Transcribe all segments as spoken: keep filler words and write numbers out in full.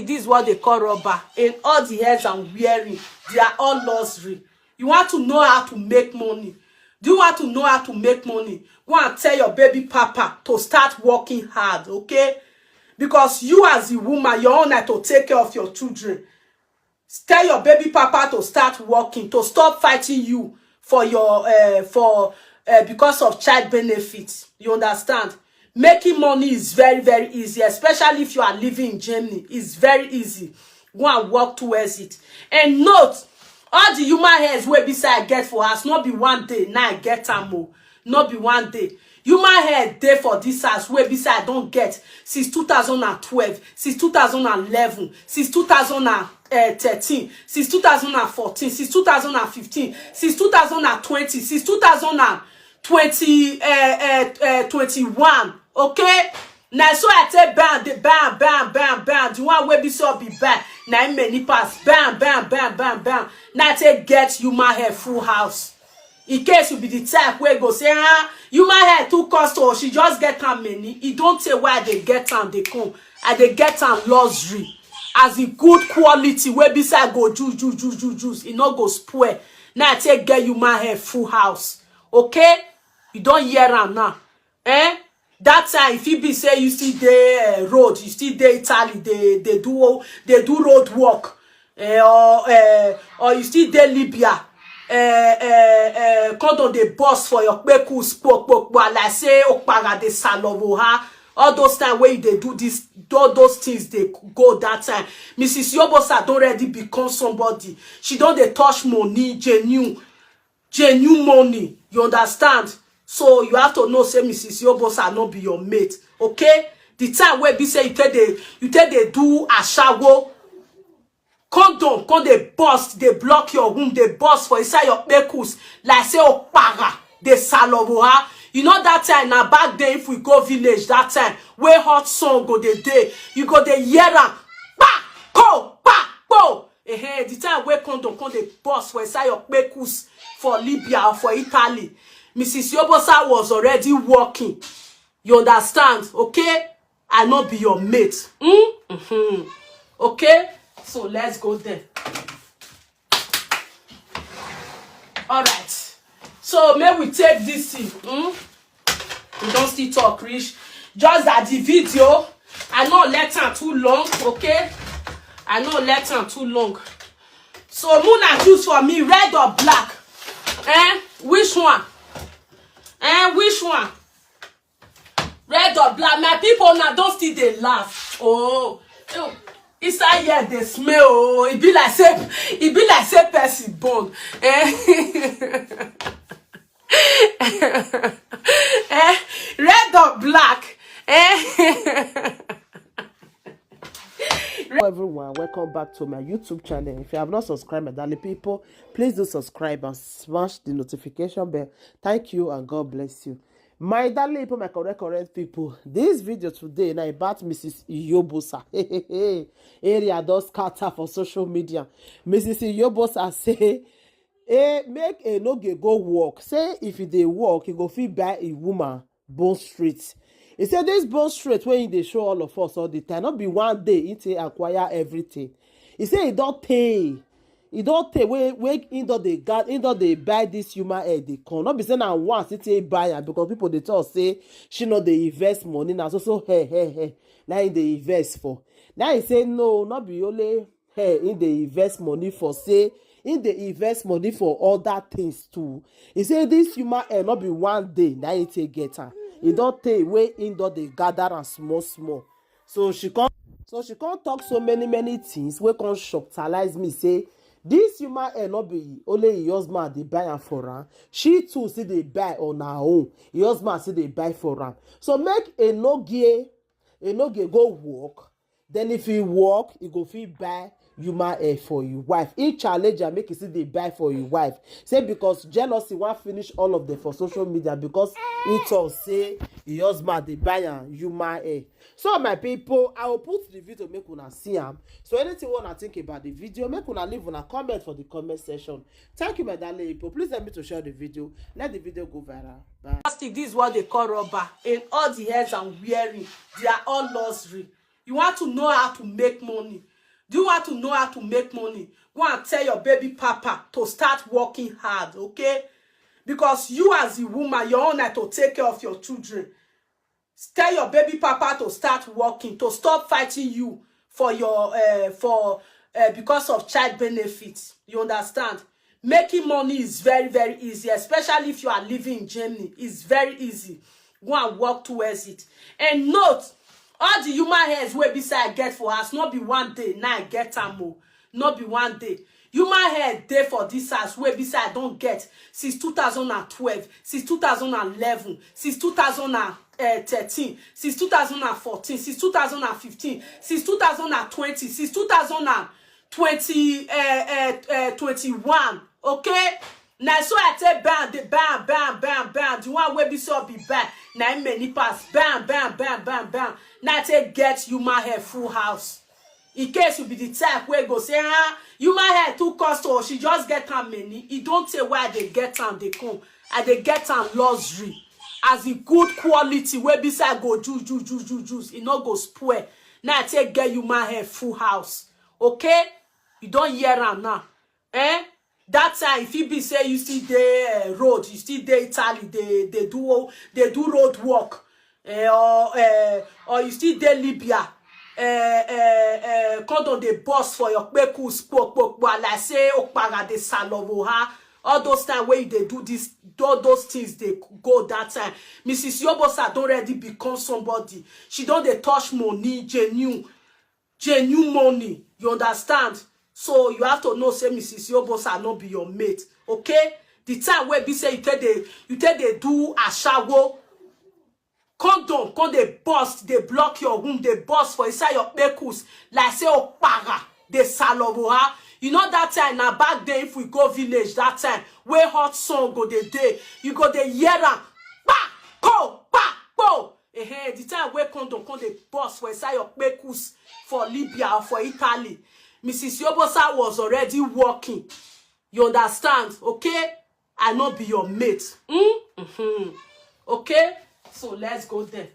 This is what they call rubber. And all the hairs I'm wearing, they are all luxury. You want to know how to make money? Do you want to know how to make money? Go and tell your baby papa to start working hard, okay? Because you, as a woman, your own na to take care of your children. Tell your baby papa to start working, to stop fighting you for your uh, for uh, because of child benefits. You understand? Making money is very, very easy, especially if you are living in Germany. It's very easy. Go and work towards it. And note, all the human hairs wey be say I get for house, no be one day na I get am o. No be one day. Human hair dey for this house wey be say I don get since two thousand and twelve, since two thousand and eleven, since two thousand and thirteen, since two thousand and fourteen, since two thousand and fifteen, since two thousand and twenty, since two thousand and twenty, uh, uh, uh, twenty-one. Okay? Na so I take ban, the ban, ban, ban, ban. The one wey be so be ban. Na im many pass. Ban, ban, ban, ban, ban. Na I take get human hair full house. In case you be the type wey go say, ah, human hair too cost, or she just get am many. E don tey wey I dey get am dey come. I dey get am luxury. As e good quality wey be say I go juice, juice, juice, juice, juice. E no go spoil. Na I take get human hair full house. Okay? You don hear am now. Eh? That time, if e be say you still dey uh, road, you still dey Italy, dey dey do dey do road work, eh, or uh, or you still dey Libya, eh, eh, eh, come don dey burst for your kpekus kpokpokpo, like say okpara dey salovo ha. All those time wey you dey do this, all those things dey go that time. Missus Yobosa don already become somebody. She don dey touch money, genuine, genuine money. You understand? So you have to know say Missus Yobosa no be your mate, okay? The time wey be say you take dey you take dey do ashawo, condom come dey burst, dey block your womb, dey burst for inside your kpekus like say okpara dey salovo ha. You know that time na back then, if we go village that time wey hot sun go dey dey, you go dey hear am, pa ko pa po. Ehe, the time wey condom come dey burst for inside your kpekus for Libya or for Italy, Missus Yobosa was already working. You understand? Okay? I no be your mate. Hmm? Mm-hmm. Okay? So let's go there. All right. So may we take this thing. Hmm? We don still talk reach. Just that the video, I no let am too long, okay? I no let am too long. So Muna, choose for me, red or black? Eh? Which one? Eh? Which one? Red or black? My people, now don't still dey laugh. Oh, ew. Inside here dey smell. Oh, e be like say e be like say person born. Eh? Eh? Red or black? Eh? Hello everyone, welcome back to my YouTube channel. If you have not subscribed, my darling people, please do subscribe and smash the notification bell. Thank you and God bless you. My darling people, my correct, correct people, this video today na about Missus Iyobosa. Area don scatter for social media. Missus Iyobosa say, eh, make Enoge go work. Say if e dey work, e go fit buy a woman Bond Street. He say this Bond Street wey he dey show all of us all the time, no be one day he take acquire everything. He say e don tey, e don tey wey wey he don dey guard, he don dey buy this human hair dey come. No be say na once he take buy am, because people dey talk say she no dey invest money, na so so hair hair hair na he dey invest for. Now he say no, no be only hair he dey invest money for, say he dey invest money for other things too. He say this human hair no be one day na he take get am. E don tey wey he don dey gather am small small. So she come so she come talk so many many things wey come shocktalize me, say this human hair no be only him husband dey buy am for am. She too still dey buy on her own. Him husband still dey buy for am. So make Enogie Enogie go work. Then if he work, he go fit buy human hair for him wife. He challenge am make he still dey buy for him wife. Say because jealousy wan finish all of them for social media, because he talk say him husband dey buy am human hair. So my people, I will put the video make una see am. So anything wey una think about the video, make una leave una comment for the comment section. Thank you, my darling people. Please help me to share the video. Let the video go viral. Bye. Plastic, this is what they call rubber. And all the hairs I'm wearing, they are all luxury. You want to know how to make money. Do you want to know how to make money? Go and tell your baby papa to start working hard, okay? Because you, as a woman, your own na to take care of your children. Tell your baby papa to start working, to stop fighting you for your uh, for uh, because of child benefits. You understand? Making money is very, very easy, especially if you are living in Germany. It's very easy. Go and work towards it. And note, all the human hairs wey be say I get for house, no be one day na I get am o. No be one day. Human hair dey for this house wey be say I don get since two thousand and twelve, since two thousand and eleven, since two thousand and thirteen, since two thousand and fourteen, since two thousand and fifteen, since two thousand and twenty, since two thousand and twenty, uh, uh, uh, twenty-one. Okay? Na so I take bam, the bam, bam, bam, bam. The one wey be so be bam. Na im many pass. Bam, bam, bam, bam, bam. Na I take get human hair full house. In case you be the type wey go say, ah, human hair too cost, or she just get am many. E don tey wey I dey get am dey come. I dey get am luxury. As e good quality wey be say I go juice, juice, juice, juice, juice. E no go spoil. Na I take get human hair full house. Okay? You don hear am now. Eh? That time, if e be say you still dey uh, road, you still dey Italy, they they do they do road work, eh, or uh, or you still dey Libya, eh, eh, eh, come don dey boss for your kpekus kpokpokpo, like say okpara dey salovo ha. All those time wey you dey do this, all those things dey go that time. Missus Yobosa don already become somebody. She don dey touch money, genuine, genuine money. You understand? So you have to know say Missus Yobosa no be your mate, okay? The time wey be say you take dey you take dey do ashawo, condom come dey burst, dey block your womb, dey burst for inside your kpekus like say okpara dey salovo ha. You know that time na back then, if we go village that time wey hot sun go dey dey, you go dey hear am, kpa, ko, kpa, ko. Ehen, the time wey condom come dey burst for inside your kpekus for Libya or for Italy, Missus Yobosa was already working. You understand? Okay? I no be your mate. Hmm? Mm-hmm. Okay? So let's go there.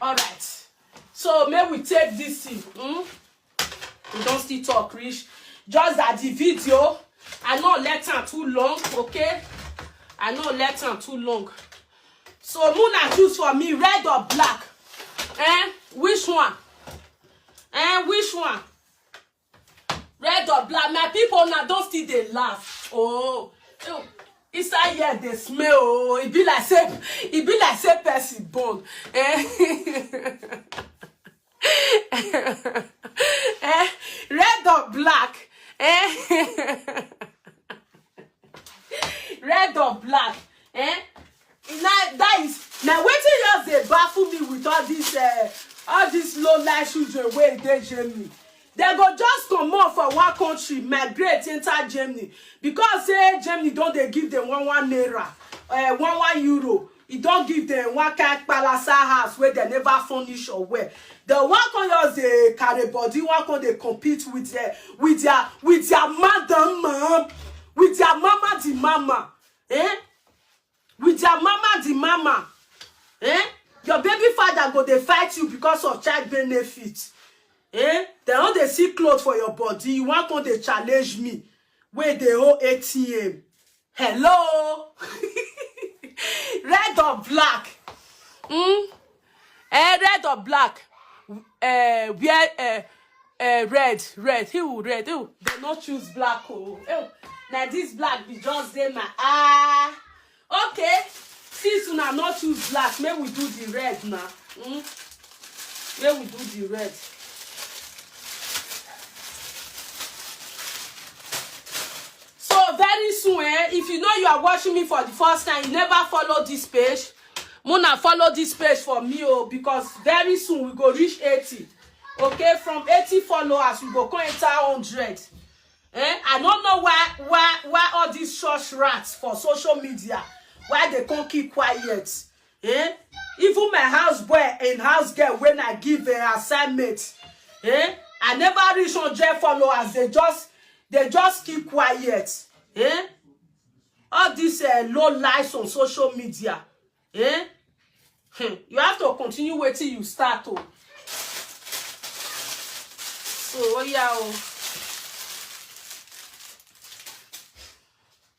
All right. So may we take this thing. Hmm? We don still talk reach. Just that the video, I no let am too long, okay? I no let am too long. So Muna, choose for me, red or black? Eh? Which one? Eh? Which one? Red or black? My people, now don't still dey laugh. Oh, ew. Inside here dey smell. Oh, e be like say e be like say person born. Eh? Eh, red or black? Eh? Red or black? Eh? Na that is na wetin just dey baffle me with all this uh, all this low life children wey dey Germany. Dem go just comot for one country, migrate enter Germany, because say Germany don dey give dem one one naira, uh, one one euro. E don give dem one kind palasa house wey dem never furnish or well. The one come just dey carry body, one come dey compete with their with their with their madam, with their mama the mama, eh? With their mama the mama, eh? Your baby father go dey fight you because of child benefit, eh? Dem no dey see cloth for your body, you wan come dey challenge me wey dey hold A T M. Hello? Red or black? Hmm? Eh, red or black? Eh, wear eh, eh, red, red. He will red. He will, they no choose black. Oh, eh, now this black be just dey my ah. Okay, since una no choose black, make we do the red now. Hmm? Make we do the red. So very soon, eh, if you know you are watching me for the first time, you never follow this page, Muna, follow this page for me, oh, because very soon we go reach eighty. Okay, from eighty followers, we go come enter hundred. Eh? I don't know why why why all these church rats for social media, why they can't keep quiet. Eh? Even my house boy and house girl, when I give an assignment, eh? I never reach hundred followers. They just they just keep quiet. Eh? All these uh, low lives on social media. Eh? Hmm, you have to continue wetin you start o. So, oh yeah o.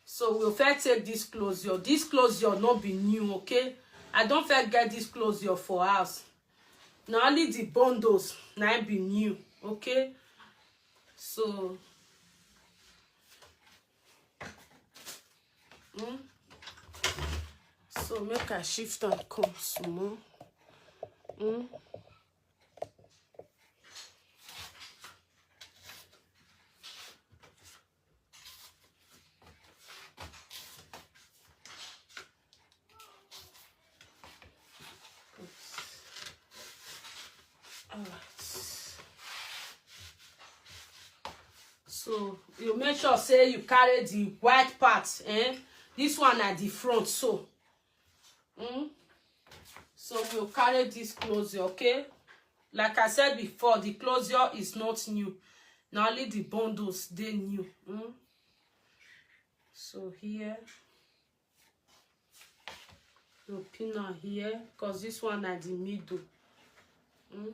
So we first take this closure. This closure no be new, okay? I don first get this closure for house. Na only the bundles na im be new, okay? So, mm, so make I shift am come small. Mm. All right. So you make sure say you carry the white part, eh? This one at the front, so. Mm? So we'll carry this closure, okay? Like I said before, the closure is not new. Na only the bundles dey new. Mm? So here, you pin am here, because this one at the middle. Mm?